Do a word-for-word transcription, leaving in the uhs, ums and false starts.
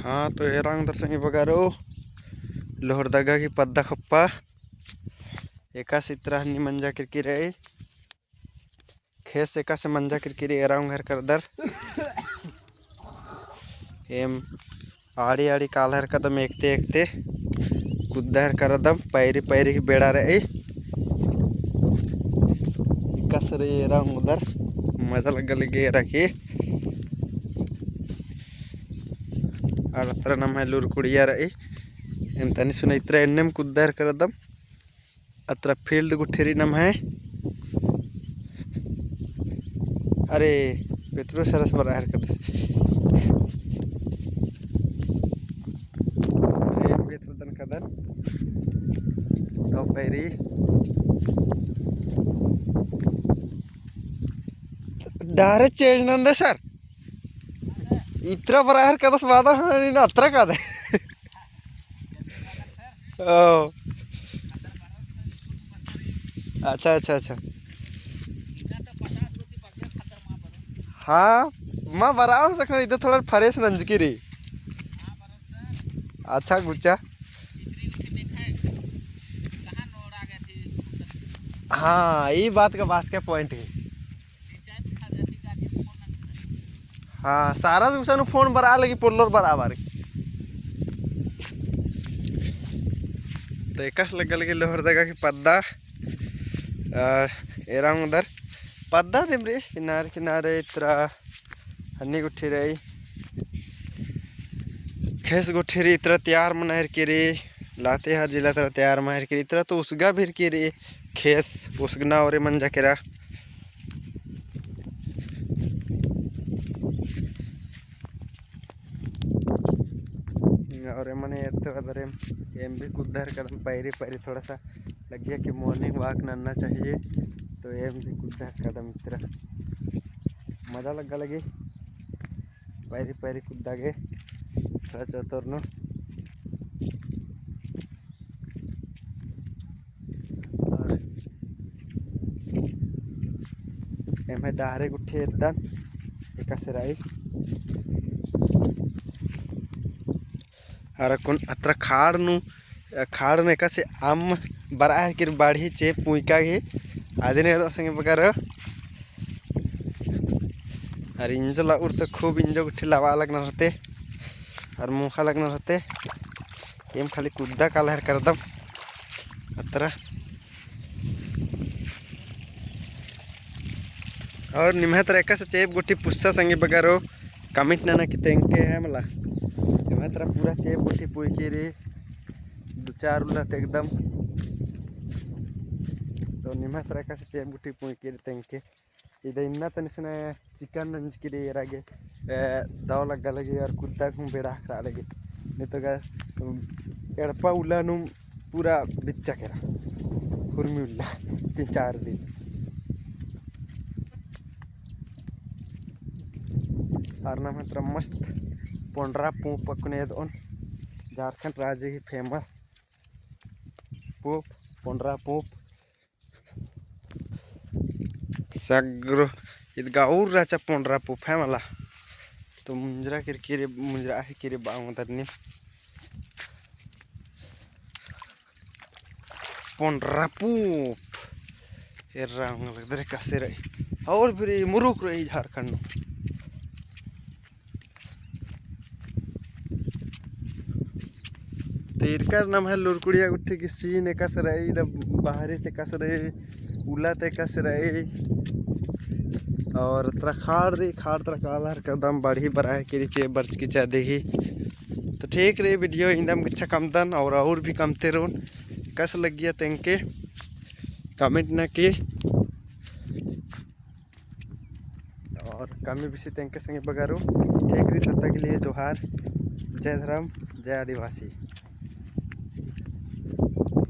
हाँ, तो एरा ओंगदर संगी बगरो, लोहरदगा की पद्दा खप्पा, एकासे इतरा हन्नी मंजा केरकी रई, खेस एकासे मंजा केरकी रई, एरा ओंगहर करदर। एम आड़ी आड़ी कालहर कदम एकते एकते कुद्दहर करदम, पैरी पैरी की बेड़ा रई। एकासे रई एरा ओंगदर, मजा लग्गा लगी एरा की। अरा अतरा नम्है लूरकुड़िया रई। एम तनी सुना इतरा एन्नेम कुद्दहर करदम। अतरा field गुट्ठी रई नम्है। अरे, पेतरो सरस बरआ हरकत। अरे, पेतरो दन कदन। तो पैरी। डारे change नंदे सर। इतरा बरआ हरकतस बादर हन, इन अतरा कादे। ओ। अच्छा, अच्छा, अच्छा। हाँ, मा बरआ हूँ सकना, इधर थोड़ा fresh नंजकी रई। अच्छा, गुच्चा। हाँ, ई बात का, बात का point है। हाँ, सारा गुसन phone बरआ लगी, पोल्लोर बरआ बारी। तो एकासे लग्गा लगी लोहरदगा की पद्दा, आ, एरा ओंगदर पद्दा दिम रई, किनारे किनारे इतरा हन्नी गुट्ठी रई, खेस गुट्ठी रई, इतरा तैयार मना हेरकी रई, लातेहार जिला तरा तैयार मना हेरकी रई, इतरा तो उसगा भी हेरकी रई, खेस उसगना ओरे मंजा केरा। और एमने एरते बदरे एम भी कुद्दहर कदम पैरी पैरी थोड़ा सा लग्गिया कि morning walk नन्ना चाहिए, तो एम भी कुद्दहर कदम इतरा मजा लग्गा लगी। पैरी पैरी कुद्दा गे थोड़ा चतुर नू। और एम्है डहरे गुट्ठी एद्दन एकासे रई। अरा कुन अतरा खाड़ नू, खाड़ नू एकासे अम्म बरआ हेरकी रई बाढ़ी चेंप पुंइका गे। अदिन एदो संगी बगर। अरा इंजो लउर तो खूब इंजो गुट्ठी लबआ लगनर होते। अरा मोख़ा लगनर होते। एम खाली कुद्दा कालहर करदम। अतरा। और निम्है तरा एकासे चेंप गुट्ठी पुस्सा संगी बगरो, comment नना कि तेंगके है मला। निम्है तरा पूरा चेंप गुट्ठी पुंइकी रई, दू चार उल्ला ती एकदम। तो निम्है तरा एकासे चेंप गुट्ठी पुंइकी रई तेंगके। इदा इन्ना तनी सने चिकन नंजकी रई एरा गे, ए, दव लग्गा लगी और कुद्दा हूँ बेड़ा खड़ा लगी। नहीं तो गा, एड़पा उल्ला नू पूरा बिच्चा केरा, हुरमी उल्ला, तीन चार दिन। और नम्है तरा मस्त पोंडरा पूंप अक्कुन एदओन, झारखंड राज्य ही famous पूंप, पोंडरा पूंप। सगरो इद गाउर राचा पोंडरा पूंप है मला। तो मुंजरा केरकी रई, मुंजरा हेरकी रई बांग दरनी। पोंडरा पूंप। एरा ओंगदर एकासे रई। और फिर मुरुक रई झारखंड नू। तो इरकर नम्है लुरकुड़िया गुट्ठी की scene एकासे रई, इदा बाहरी ती एकासे रई, उल्ला ती एकासे रई। और तरा खाड़ रई, खाड़ तरा कालहर करदम बाढ़ी बरआ हेरकी रई चेंप बरचकी चादी ही। तो ठीक रई, video इन्दम गेच्छा कमदन और, और भी कमते रओन। एकासे लग्गिया तेंगके comment नना कि। और कमी बेसी तेंगके संगी बगरो। ठीक रई, तब तक के लिए जोहार, जय धर्म, जय आदिवासी।